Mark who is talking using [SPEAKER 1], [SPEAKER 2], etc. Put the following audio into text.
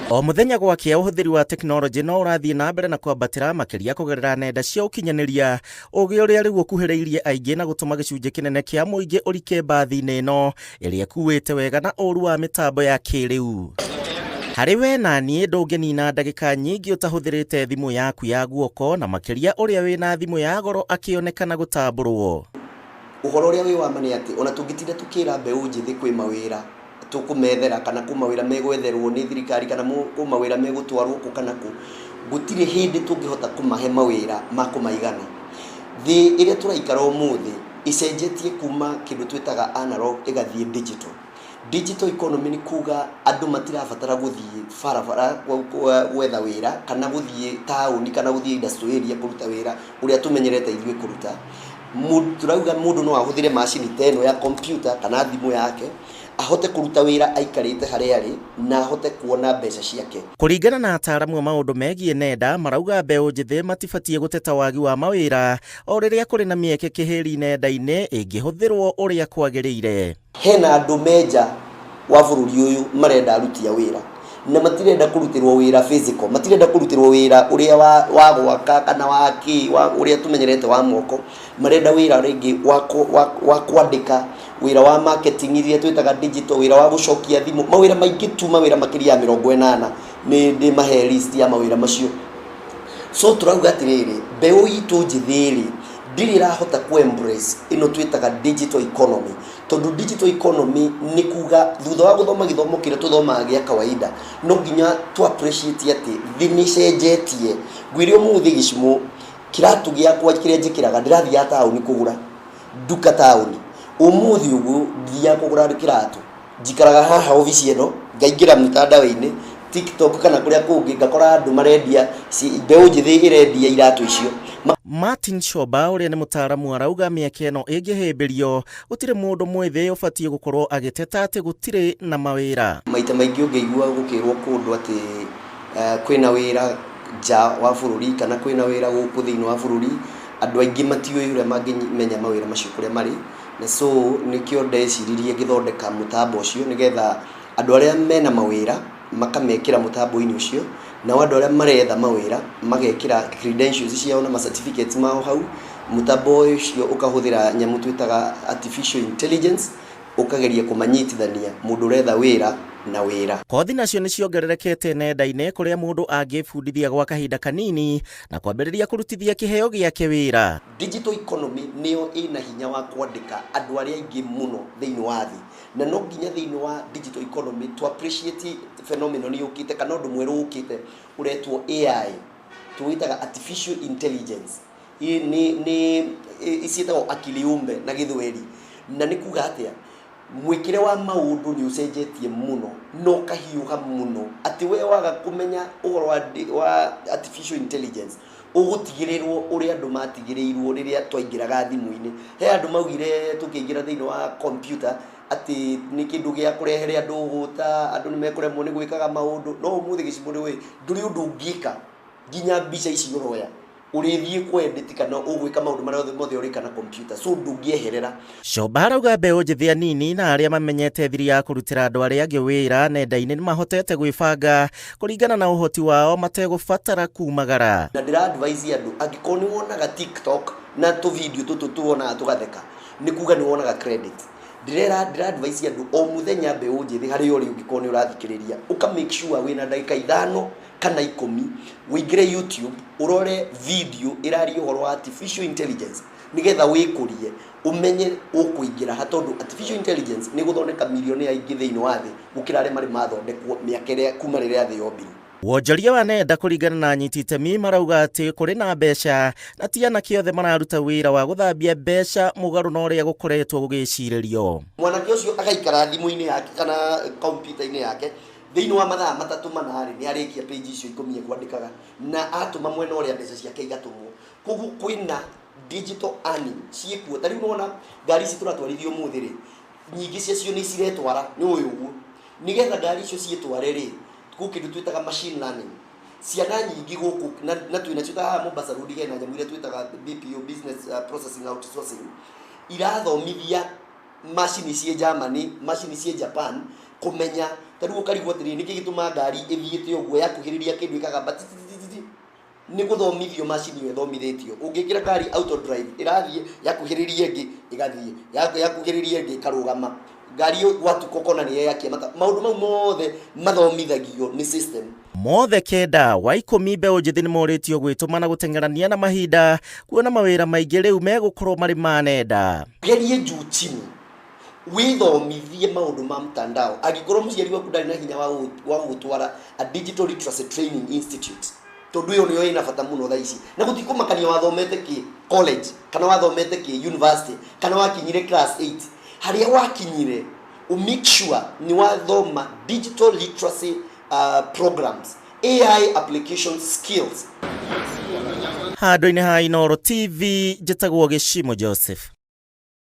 [SPEAKER 1] O mũthenya gwakĩa, ũhũthĩri wa tekinoronjĩ no ũrathiĩ na mbere na kwambatĩra, makĩria kũgerera nenda cia ũkinyanĩria, ũgĩ ũrĩa rĩu ũkuhĩrĩirie aingĩ na gũtũma gĩcunjĩ kĩnene kĩa mũingĩ ũrike mbathi-inĩ ĩno ĩrĩa ĩkuĩte wega na ũru wa mĩtambo ya kĩrĩu. Harĩ we na niĩ, ndũngĩnina ndagĩka nyingĩ ũtahũthĩrĩte thimũ yaku ya guoko, na makĩria ũrĩa wĩna thimũ ya goro akĩonekana gũtambũrwo.
[SPEAKER 2] Ũhoro ũrĩa wĩ wa ma nĩ atĩ ona tũngĩtinda tũkĩra mbeũ njĩthĩ kwĩ mawĩra tũkũmethera kana kwĩ mawĩra megwetherwo nĩ thirikari kana kwĩ mawĩra megũtwarwo kũ kana kũ, gũtirĩ hĩndĩ tũngĩhota kũmahe mawĩra ma kũmaigana. Thĩ ĩrĩa tũraikara ũmũthĩ ĩcenjetie kuma kĩndũ twĩtaga analog ĩgathiĩ digital. Digital economy nĩ kuga andũ matirabatara gũthiĩ barabara gwetha wĩra kana gũthiĩ taũni kana gũthiĩ industrial area kũruta wĩra ũrĩa tũmenyerete ithuĩ kũruta. Tũrauga mũndũ no ahũthĩre macini ta ĩno ya computer kana thimũ yake ahote kũruta wĩra aikarĩte harĩa arĩ na ahote kuona mbeca ciake.
[SPEAKER 1] Kũringana na ataaramu a maũndũ megiĩ nenda, marauga mbeũ njĩthĩ matibatiĩ gũteta wagi wa mawĩra o rĩrĩa kũrĩ na mĩeke kĩhĩri nenda-inĩ ĩngĩhũthĩrwo ũrĩa kwagĩrĩire.
[SPEAKER 2] Hena andũ me nja wa bũrũri ũyũ marenda aruti a wĩra na matirenda kũrutĩrwo wĩra physical, matirenda kũrutĩrwo wĩra ũrĩa wa gwaka kana wa kĩ wa ũrĩa tũmenyerete wa moko, marenda wĩra rĩngĩ wa kwandĩka, wĩra wa marketing iria twĩtaga digital, wĩra wa gũcokia thimũ, mawĩra maingĩ tu, mawĩra makĩria ya 80. Nĩ ndĩmahe list ya mawĩra macio. So tũrauga atĩrĩrĩ, mbeũ itũ njĩthĩ rĩ, ndirĩ ĩrahota kũ embrace ĩno twĩtaga digital economy, tondũ digital economy nĩ kuga thutha wa gũthoma gĩthomo kĩrĩa tũthomaga gĩa kawaida, no nginya tũ appreciate atĩ thĩ nĩ ĩcenjetie. Ngwĩre ũmũthĩ gĩcimo kĩratũ gĩakwa kĩrĩa njĩkĩraga, ndĩrathiaga taũni kũgũra nduka taũni. Ũmũthĩ ũguo ndithiaga kũgũra kĩratũ, njikaraga haha obici ĩno, ngaingĩra mtandao-inĩ, TikTok kana kũrĩa kũngĩ, ngakora andũ marendia, mbeũ njĩthĩ ĩrendia iratũ icio.
[SPEAKER 1] Martin Shoba ũrĩa nĩ mũtaaramu arauga mĩeke ĩno ĩngĩhĩmbĩrio, gũtirĩ mũndũ mwĩthĩ ũbatiĩ gũkorwo agĩteta atĩ gũtirĩ na mawĩra.
[SPEAKER 2] Maita maingĩ ũngĩigua gũkĩrwo kũndũ atĩ kwĩna wĩra nja wa bũrũri kana kwĩna wĩra gũkũ thĩinĩ wa bũrũri, andũ aingĩ matiũĩ ũrĩa mangĩmenya mawĩra macio kũrĩa marĩ. Na so nĩkĩo ndeciririe ngĩthondeka mũtambo ũcio, nĩgetha andũ arĩa mena mawĩra makamekĩra mũtambo-inĩ ũcio, nao andũ arĩa maretha mawĩra magekĩra credentials ciao na ma certificates mao hau. Mũtambo ũcio ũkahũthĩra nyamũ twĩtaga artificial intelligence, ũkageria kũmanyitithania mũndũ ũretha wĩra na wĩra.
[SPEAKER 1] Kothi nacio nĩ ciongererekete nenda-inĩ kũrĩa mũndũ angĩbundithia gwa kahinda kanini na kwambĩrĩria kũrutithia kĩheo gĩake wĩra.
[SPEAKER 2] Digital economy nĩyo ĩna hinya wa kwandĩka andũ arĩa aingĩ mũno thĩinĩ wa thĩ, na no nginya thĩinĩ wa digital economy to appreciate phenomenon yũkĩte kana ũndũ mwerũ ũkĩte ũretwo AI, tũwĩtaga artificial intelligence. Nĩ ciĩtagwo akili umbe na Gĩthweri. Na nĩ kuga atĩa? Mwĩkĩre wa maũndũ nĩ ũcenjetie mũno na ũkahiũha mũno, atĩ we waga kũmenya ũhoro wa artificial intelligence, ũgũtigĩrĩrwo ũrĩa andũ matigĩrĩirwo rĩrĩa twaingĩraga thimũ-inĩ. He andũ maugire tũkĩingĩra thĩinĩ wa computer atĩ nĩ kĩndũ gĩa kũrehere andũ ũgũta, andũ nĩ mekũremwo nĩ gwĩkaga maũndũ, no ũmũthĩ gĩcigo nĩ ndũrĩ ũndũ ũngĩka, nginya mbica ici ũroya ũrĩthiĩ kũ edit kana ũgwĩka maũndũ marĩa mothe ũrĩka na computer, so ndũngĩeherera.
[SPEAKER 1] Shoba arauga mbeũ njĩthĩ anini na arĩa mamenyete thiri ya kũrutĩra andũ arĩa angĩ wĩra nenda-inĩ nĩ mahotete gwĩbanga kũringana na ũhoti wao mategũbatara kumagara.
[SPEAKER 2] Na ndĩra advise andũ, angĩkorwo nĩ wonaga TikTok na tũ video tũtũ tuonaga tũgatheka, nĩ kuga nĩ wonaga credit. Ndĩra advise andũ o mũthenya, mbeũ njĩthĩ harĩa ũrĩ, ũngĩkorwo nĩ ũrathikĩrĩria, ũka make sure wĩna ndagĩka 5 kana 10 ũingĩre YouTube ũrore video ĩraria ũhoro wa artificial intelligence, nĩgetha wĩkũrie ũmenye ũkũingĩra ha, tondũ artificial intelligence nĩ gũthondeka mirioni aingĩ thĩinĩ wa thĩ gũkĩra arĩa marĩ mathondekwo mĩaka ĩrĩa kuma rĩrĩa thĩ yombirwo.
[SPEAKER 1] Wonjoria wa nenda, kũringana na anyiti itemi, marauga atĩ kũrĩ na mbeca na ti anake othe mararuta wĩra wa gũthambia mbeca, mũgarũ na ũrĩa gũkoretwo gũgĩcirĩrio.
[SPEAKER 2] Mwanake ũcio agaikara thimũ-inĩ yake kana kompiuta-inĩ yake, thĩinĩ wa mathaa 3 4 rĩ, nĩ arĩkia page icio 10 ekwandĩkaga, na atũma mwena ũrĩa, mbeca ciake igatũmwo. Koguo kwĩna digital earning ciĩkuo. Ta rĩu nĩwona ngari ici tũratwarithia ũmũthĩ rĩ, nyingĩ ciacio nĩ ciretwara. Nĩ ũĩ ũguo, nĩgetha ngari icio ciĩtware rĩ, gwĩ kĩndũ twĩtaga machine learning. Ciana nyingĩ gũkũ na twĩnacio ta haha Mombasa Road, hena nyamũ iria twĩtaga BPO, business processing outsourcing, irathomithia macini ciĩ Germany, macini ciĩ Japan, kũmenya Ta rĩu ũkarigwo atĩrĩrĩ, nĩkĩ gĩtũmaga ngari ĩthiĩte ũguo yakuhĩrĩria kĩndũ ĩkagamba tititititi? Nĩ gũthomithio macini ĩyo ĩthomithĩtio. Ũngĩkĩra ngari auto drive, ĩrathiĩ yakuhĩrĩria ĩngĩ ĩgathiĩ, yakuhĩrĩria ĩngĩ ĩkarũgama. Ngari ĩyo gwatuka ũkona nĩ yeyakia mata. Maũndũ mau mothe mathomithagio nĩ system.
[SPEAKER 1] Mothe kenda wa ikũmi mbeũ njĩthĩ nĩ morĩtio gwĩtũma na gũteng'erania na mahinda kuona mawĩra maingĩ rĩu megũkorwo marĩ ma nenda.
[SPEAKER 2] Gerie juu chini wĩthomithie maũndũ ma mtandao. Angĩkorwo mũciari waku ndarĩ na hinya wa gũgũtwara a digital literacy training institute, tondũ ĩyo nĩyo ĩna bata mũno thaa ici, na gũtikũmakania wathomete kĩ college kana wathomete kĩ university kana wakinyire class 8, harĩa wakinyire ũ make sure nĩ wathoma digital literacy programs, AI application skills.
[SPEAKER 1] Handũ-inĩ ha Inooro TV, njĩtagwo Gĩcimo Joseph.